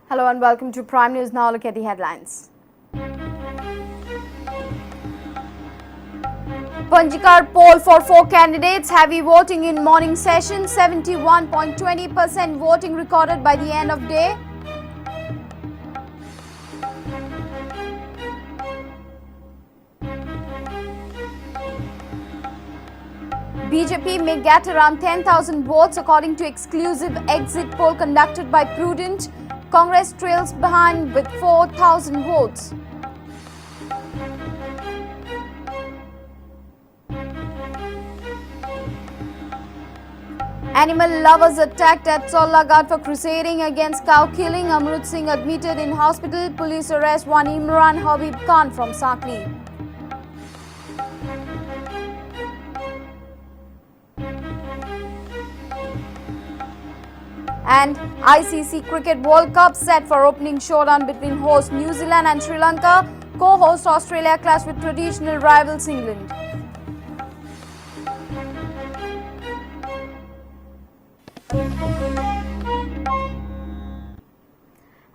Hello and welcome to Prime News. Now look at the headlines. Panjikar poll for 4 candidates, heavy voting in morning session, 71.20% voting recorded by the end of day. BJP may get around 10,000 votes according to exclusive exit poll conducted by Prudent. Congress trails behind with 4,000 votes. Animal lovers attacked at Chorla Ghat for crusading against cow killing. Amrut Singh admitted in hospital. Police arrest one Imran Habib Khan from Sakli. And ICC Cricket World Cup set for opening showdown between host New Zealand and Sri Lanka. Co-host Australia clash with traditional rivals England.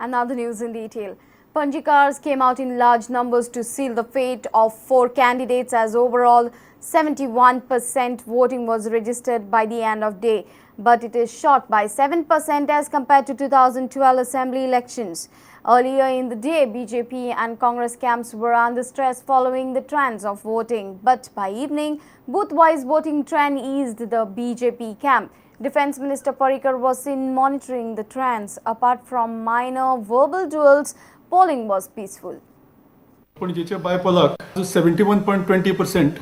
And now the news in detail. Panjikars came out in large numbers to seal the fate of 4 candidates as overall 71% voting was registered by the end of day. But it is short by 7% as compared to 2012 assembly elections. Earlier in the day, BJP and Congress camps were under stress following the trends of voting. But by evening, booth-wise voting trend eased the BJP camp. Defence Minister Parrikar was seen monitoring the trends. Apart from minor verbal duels, polling was peaceful. पणजेच्या बायपोलाक 71.20%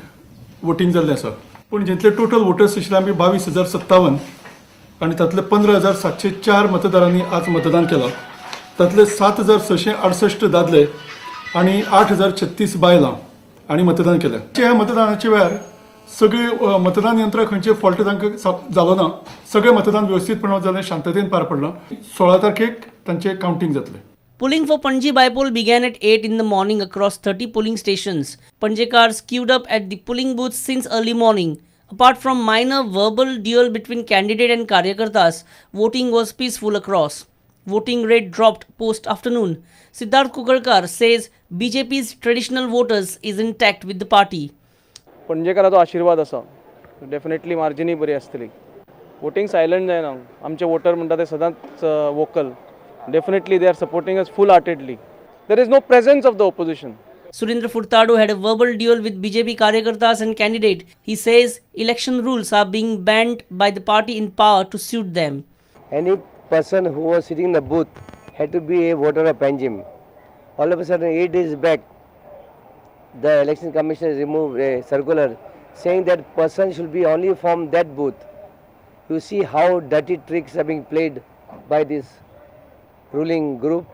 voting जाल्लें आसा. पणजेंतले total voters आशिल्ले आमी 22,057 आनी तातले 15,704 मतदारांनी आज मतदान केलां. तातले 7,668 दादले आनी 8,036 बायलां आनी मतदान केलें. ह्या मतदानाच्या वेळार सगळे मतदान यंत्रां खंयचे फॉल्ट तांकां जालो ना, सगळें मतदान वेवस्थीतपणान जालें, शांततेन पार पडलां. 16 तारखेक तांचें कावंटींग जातलें. Polling for Panaji bypoll began at 8 in the morning across 30 polling stations. Panjikars queued up at the polling booths since early morning. Apart from minor verbal duel between candidate and karyakartas, voting was peaceful across. Voting rate dropped post-afternoon. Siddharth Kukalkar says BJP's traditional voters is intact with the party. पणजेकाराचो आशिर्वाद आसा, definitely मार्जिनूय बरी आसतली. Voting silent जायना, आमचे water म्हणटा ते सदांच vocal. Definitely they are supporting us full heartedly. There is no presence of the opposition. Surendra Furtado had a verbal duel with BJP karyakartas and candidate. He says election rules are being banned by the party in power to suit them. Any person who was sitting in the booth had to be a voter of Panjim. All of a sudden, 8 days back, the election commission removed a circular saying that person should be only from that booth. You see how dirty tricks are being played by this ruling group.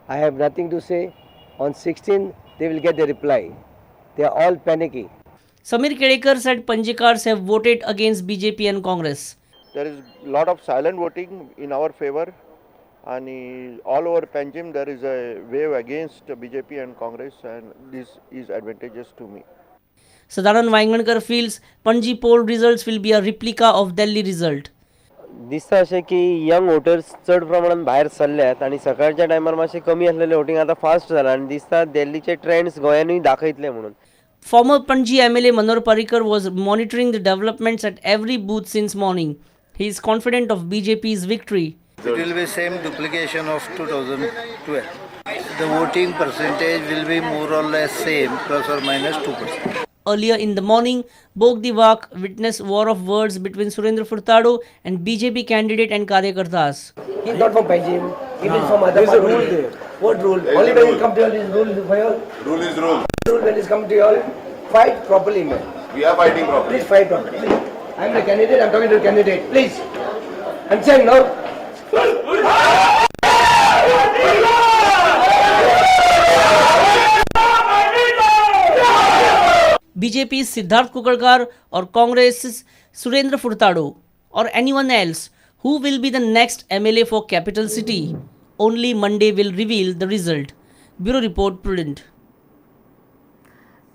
I have nothing to say. On 16, they will get the reply. They are all panicky. Samir Kedekar said Panjikars have voted against BJP and Congress. There is a lot of silent voting in our favor, and all over Panjim there is a wave against BJP and Congress, and this is advantageous to me. Sadanand Vaingankar feels Panaji poll results will be a replica of Delhi result. दिसता अशें की young voters चड प्रमाणान भायर सरल्यात आनी सकाळच्या टायमार मातशें कमी आसलेलें वोटींग आतां फास्ट जालां आनी दिसता दिल्लीचे ट्रेंड्स गोंयानूय दाखयतले म्हणून. Former Panaji MLA Manohar Parrikar was monitoring the developments at every booth since morning. He is confident of BJP's victory. It will be same duplication of 2012. The voting percentage will be more or less same, plus or minus 2%. Earlier in the morning, Bog di Vac witnessed war of words between Surendra Furtado and BJP candidate and karyakartas. He is not from Panjim. He is from other. There is a rule there. What rule? Only when it comes to all, this rule for all. Rule is rule. Rule when it comes to all, fight properly, man. We are fighting properly. Please fight properly. Please. I am the candidate. I am talking to the candidate. Please. I am saying no. BJP's Siddharth Kukalkar or Congress's Surendra Furtado or anyone else who will be the next MLA for capital city. Only Monday will reveal the result. Bureau Report, Prudent.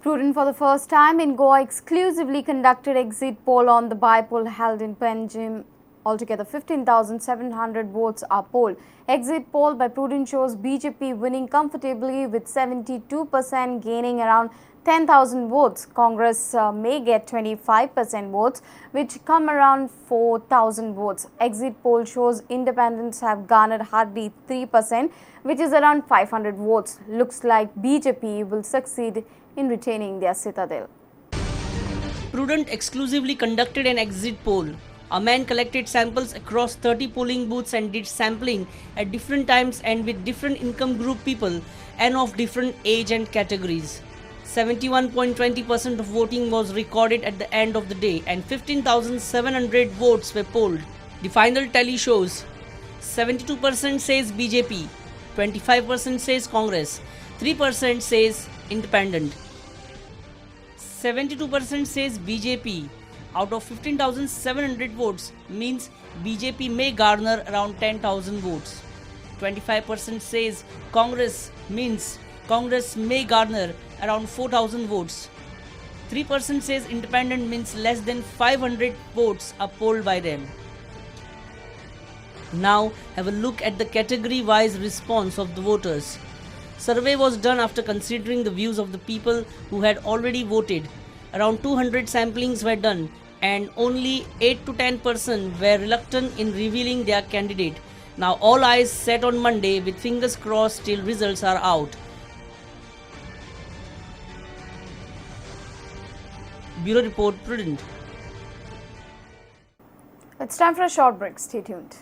Prudent for the first time in Goa exclusively conducted exit poll on the bypoll held in Panjim Altogether, 15,700 votes are polled. Exit poll by Prudent shows BJP winning comfortably with 72%, gaining around 10,000 votes. Congress may get 25% votes, which come around 4,000 votes. Exit poll shows independents have garnered hardly 3%, which is around 500 votes. Looks like BJP will succeed in retaining their citadel. Prudent exclusively conducted an exit poll. A man collected samples across 30 polling booths and did sampling at different times and with different income group people and of different age and categories. 71.20% of voting was recorded at the end of the day and 15,700 votes were polled. The final tally shows 72% says BJP, 25% says Congress, 3% says Independent. 72% says BJP out of 15,700 votes means BJP may garner around 10,000 votes. 25% says Congress means Congress may garner around 4,000 votes. 3% says Independent means less than 500 votes are polled by them. Now have a look at the category wise response of the voters. Survey was done after considering the views of the people who had already voted. Around 200 samplings were done and only 8 to 10% were reluctant in revealing their candidate. Now all eyes set on Monday with fingers crossed till results are out. Bureau Report, Prudent. It's time for a short break. Stay tuned.